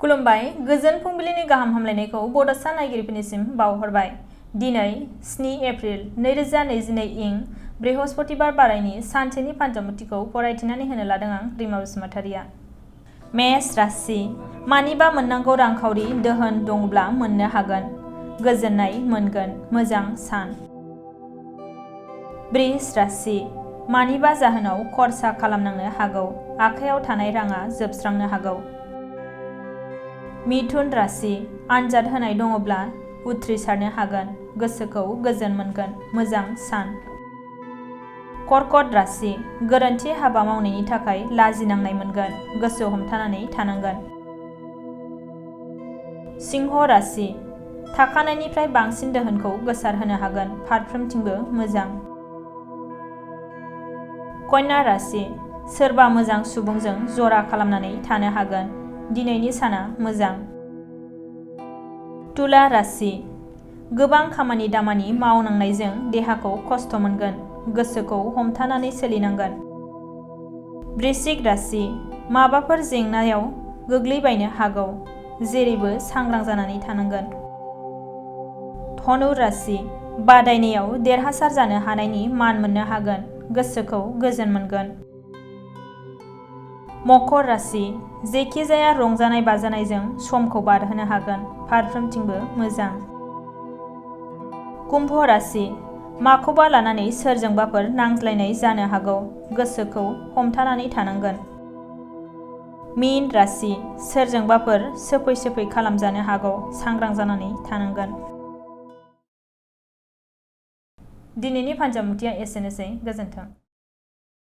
खुलुमबाय गोजोन फुंबिलिनि गाहाम हामलायनायखौ बड'सा नायगिरिफोरनिसिम बावहरबाय। दिनै 7 एप्रिल 2022 इं बृहस्पतिबार बारायनि सानसेनि पान्जामुथिखौ फरायथिनानै होनो लादों आं रिमा बसुमतारिया। मेष राशि मानिबा मोननांगौ रांखावरि दोहोन दंब्ला मोननो हागोन। गोजोननाय मोनगोन मोजां सान। वृष राशि मानिबा जाहोनाव खरसा खालामनांनो हागौ। आखायाव थानाय राङा जोबस्रांनो हागौ। मिथुन राशि आनजाद होनाय दङब्ला उथ्रिसारनो हागोन। गोसोखौ गोजोन मोनगोन मोजां सान। कर्कट राशि गोरोन्थि हाबा मावनायनि थाखाय लाजिनांनाय मोनगोन। गोसो हमथानानै थानांगोन। सिंह राशि थाखानायनिफ्राय बांसिन दोहोनखौ गोसारहोनो हागोन। फारफ्रोमथिंबो मोजां। कन्या राशि सोरबा मोजां सुबुंजों जरा खालामनानै थानो हागोन। दिनैनि साना मोजां। तुला राशि गोबां खामानि दामानि मावनांनायजों देहाखौ खस्थ' मोनगोन। गोसोखौ हमथानानै सोलिनांगोन। वृश्चिक राशि माबाफोर जेंनायाव गोग्लैबायनो हागौ। जेरैबो सांग्रां जानानै थानांगोन। धनु राशि बादायनायाव देरहासार जानो हानायनि मान मोननो हागोन। गोसोखौ गोजोन मोनगोन। मकर राशि जेखिजाया रंजानाय बाजानायजों समखौ बारहोनो हागोन। फारफ्रोमथिंबो मोजां। कुम्भ राशि माखौबा लानानै सोरजोंबाफोर नांज्लायनाय जानो हागौ। गोसोखौ हमथानानै थानांगोन। मीन राशि सोरजोंबाफोर सोफै खालामजानो हागौ। सांग्रां जानानै थानांगोन। दिनैनि पान्जामुथिया एसेनोसै। गोजोन्थों।